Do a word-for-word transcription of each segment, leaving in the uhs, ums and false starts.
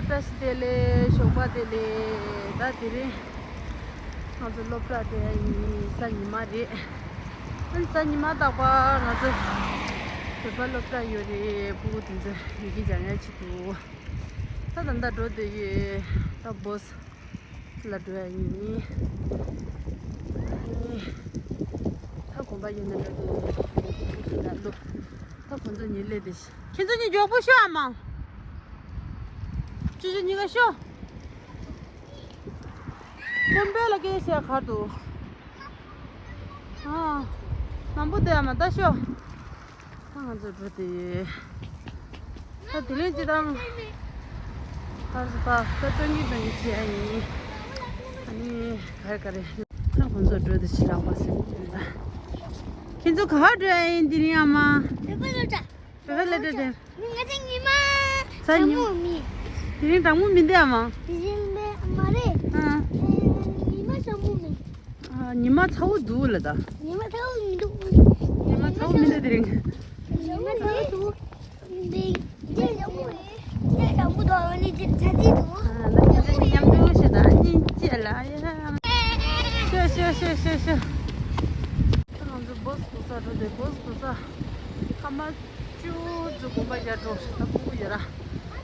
བཀྲ་ཤིས་བདེ་ལེགས། ཞོགས་པ་བདེ་ལེགས། ད་དེ་རིང་ང་ཚོ་སློབ་གྲྭ་དེ་ཡིན། གཟའ་ཉི་མ་རེད། ཨ་ནི་གཟའ་ཉི་མ་རྟག་པར་ང་ཚོ་བོད་པ་སློབ་གྲྭ་ཡོད་རེད། ཕྲུ་གུ་དེ་ཚོ་ཡི་གེ་སྦྱང་ཡ་ཆེད་དུ་ད་ད་ལྟ་འགྲོ་བསྡད་ཡོད། ད་བྷོ་སི་ལ་འགྲོ་ཡ་ཡིན། ད་དགོན་པ་ཡོད་ན་འགྲོ་བསྡད་ཡོད། ད་ཁོང་ཚོ་གཉིས་སླེབས་བསྡད་ཤག་ཁྱེད་ཚོ་གཉིས་མགྱོགས་པོ་ཤོག་ཨ་མ། ཅོ་ཅོ་གཉིས་ཀ་ཤོག་དཀོན་པོ་ལ་སྐད་ཆ་བཤད་གར་འདུག་ཨ། ནམ་པོ་དེ་ཨ་མ་ད་ཤོག་ད་ང་ཚོ་འགྲོ་དེ་ཡོད། ད་དེ་རིང་སྤྱི་བཏང་ད་ད་ད་སྟོན་གྱི་སྟོན་གྱི་བྱེད་ཡ་ཡིན། ཨ་ནི་ག་རེ་ག་རེ། ད་ཁོང་ཚོ་འགྲོ་དེ་ཕྱི་ལགས་པ་ཟེར་གྱི་འདུག་ད་ཁྱེད་ཚོ་ག་པར་འགྲོ་ཡ་ཡིན་དེ་རིང་ཨ་མ། བོད་པ་སློབ་གྲྭ། བོད་པ་སློབ་གྲྭ་དེ། ང་ཚོ་ཉི་མ་གཟའ་ཉི་མོ་མི། དེ་རིང་གྲང་མོ་མི་འདུག་ཨ་མ། དེ་རིང་མེད་མ་རེད། ཨ། ཨེ། ཉི་མ་གཟའ་ཉི་མོ་མི། ཨ། ཉི་མ་ཚ་བོ་འདུག་ལ་ད། ཉི་མ་ཚ་བོ་མི་འདུག་ཉི་མ་ཚ་བོ་མི་འདུག་དེ་རིང་། ཉི་མ་ཚ་བོ་འདུག་འདི་འདི་གཟའ་ཉི་མོ་རེད། འདི་གཟའ་ཉི་མོ་འདུག་ཨ་ནི་འདི་ཚ་འདི་འདུག་ཨ། ད་ཁྱེད་ཚོ་མཉམ་འགྲོ་ཞེས་ད་ཨ་ནི་ཅི་ལ་ཡ། ཤོ་ཤོ་ཤོ་ཤོ་ཤོ། ད་ང་ཚོ་བྷོ་སི་སྒུག་ས་འགྲོ་དེ། བྷོ་སི་སྒུག་ས་ཁ་མ། ཅུ་ཙུ་དགོན་པ་རྒྱ་འགྲོ་ཞིག་ད་ཕུ་གུ་ཡོད་ར།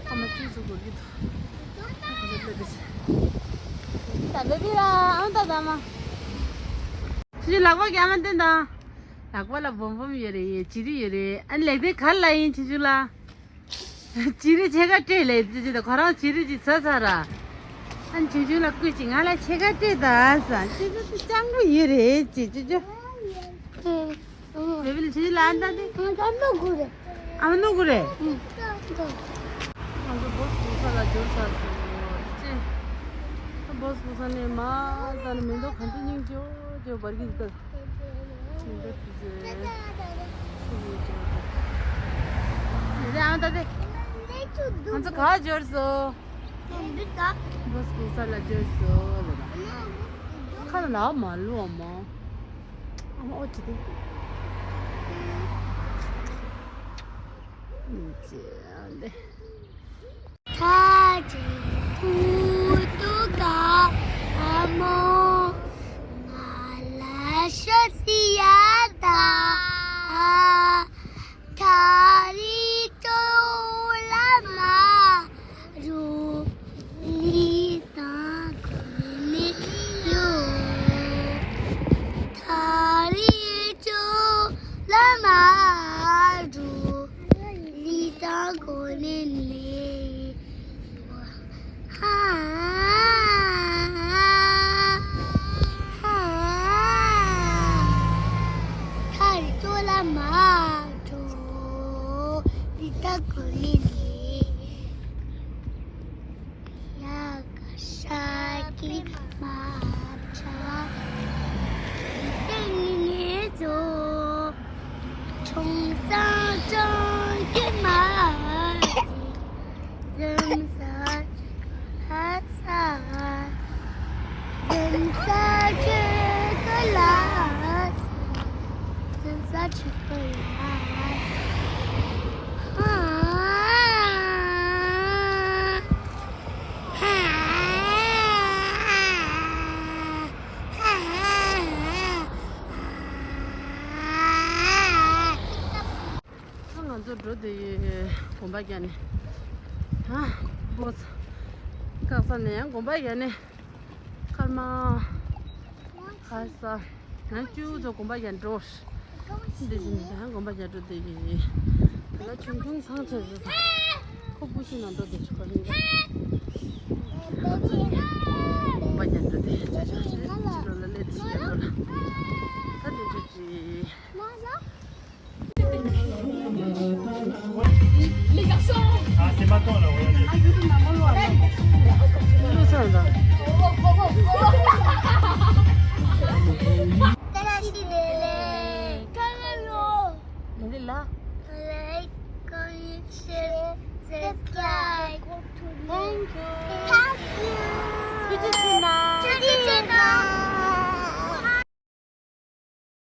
ཁ་མ་ཅུ་ཙུ་དགོས་ཀྱི་འདུག་ད་བེ་བི་ལ་ཨང་ད་ད་མ། ཁྱེད་ཚོ་ལག་པ་གི་ཨ་མ་སྟོན་དང་། ལག་པ་ལ་སྦོམ་སྦོམ་ཡོད་རེད། བྱི་རིལ་ཡོད་རེད། ཨ་ནི་ལེགས་ལྡན་ག་ལ་ཡིན་ཁྱེད་ཚོ་ལ། བྱི་རིལ་ཕྱེད་ཀ་སྤྲད་ལེ་ཅི་ཅི་ད་ཁོ་རང་བྱི་རིལ་ཅིག་ཚ་ཚ་ར། ཨ་ནི་ཁྱེད་ཚོ་ལ་བསྐུར་ཅིག་ང་ལ་ཕྱེད་ཀ་སྤྲད་ད་ཟ། ཁྱེད་ཚོ་ཅི་སྤྱང་པོ་ཡོད་རེད་ཅི་ཅི་ཅི། བེ་བི་ལ་ཁྱེད་ལ་ཨ་ནི་ད་དེ། ཨ་མ་ནོར་གོ་རེད། ཨ་མ་ནོར་གོ་རེད། ང་ཚོ་བྷོ་སི་སྒུག་ས་ལ་འབྱོར་ཚར་སོང་ཅི། བྷོ་སི་སྒུག་ས་ནས་མར་ད་ནི་མེ་ཏོག་གང་ཚོད་སྙིང་རྗེ་པོ་འབར་གྱི་འདུག་མེ་ཏོག་དེ་ཚོ་སྙིང་རྗེ་པོ་འདུག་དེ་ཨ་མ་ད་དེ། ང་ཚོ་ག་འབྱོར་སོང་། བྷོ་སི་སྒུག་ས་ལ་འབྱོར་སོང་ལབ་ར། ཁ་ལ་ལ་མ་ལུ་ཨ་མ། ཨ་མ་ཨོ་ཅི་དེ། ཨིན་ཅི་ཨ་ལེ། ཐ་ཅི་ཐུ་ཏུ་ཀ་ཨ་མོ། ང་ལ་ཤོ་སི་ཡ་ད། ཐ་རི་ཅོ་ལ་མ་རུ་ལི་ཏང་གོ་ནི་ཡོ། ཐ་རི་ཅོ་ལ་མ་རུ་ལི་ཏང་གོ་ནི་ནི་ཡོ། ཧ་ཧ་ཧ། ཐ་རི་ཅོ་ལ་མ་འགྲོ། འདི་ལྟ་གོ་མི་ལི། ཡ་ག་ཤ་ཀི་མ་ཁྲ། ཏེ་ནི་ནེ་ཛོ། ཁྲོང་སང་ཅང་ཀི་མ། ཟམ་ཟ། ལྷ་ས། ཟམ་ས་ཆུ་ཀ་ལ། ཟམ་ས་ཆུ་ཀ་ལ། ཧ་ཧ། ད་ང་ཚོ་འགྲོ་བསྡད་ཡོད། དགོན་པ་རྒྱག་ནས། ཨ། བྷོ་སི་སྒུག་ས་ནས་ཡང་དགོན་པ་རྒྱག་ནས། ཀརྨ། ལྷ་ས། ང་ཅུ་ཚོ་དགོན་པ་རྒྱག་འགྲོ། འདི་བཞིན་ད་དགོན་པ་རྒྱག་འགྲོ་བསྡད་ཡོད། ད་ཆུང་ཆུང་ཚང་ཆ་ཟེར་ས། ཁོ་བུ་ཤིང་ནང་འགྲོ་བསྡད་ཆོག་ག་ནི། ང་ཚོ་ནི་དགོན་པ་རྒྱག་འགྲོ་བསྡད་ཡོད། ཅ་ཅོ་ཅི་ལོ་ལ་ལེ་ཚི་ཡ་འགྲོ་ལ། ད་འདི་འགྲོ་ཅི། Les garçons! Ah, c'est maintenant là, ouais. Like, comment, share, subscribe. Thank you.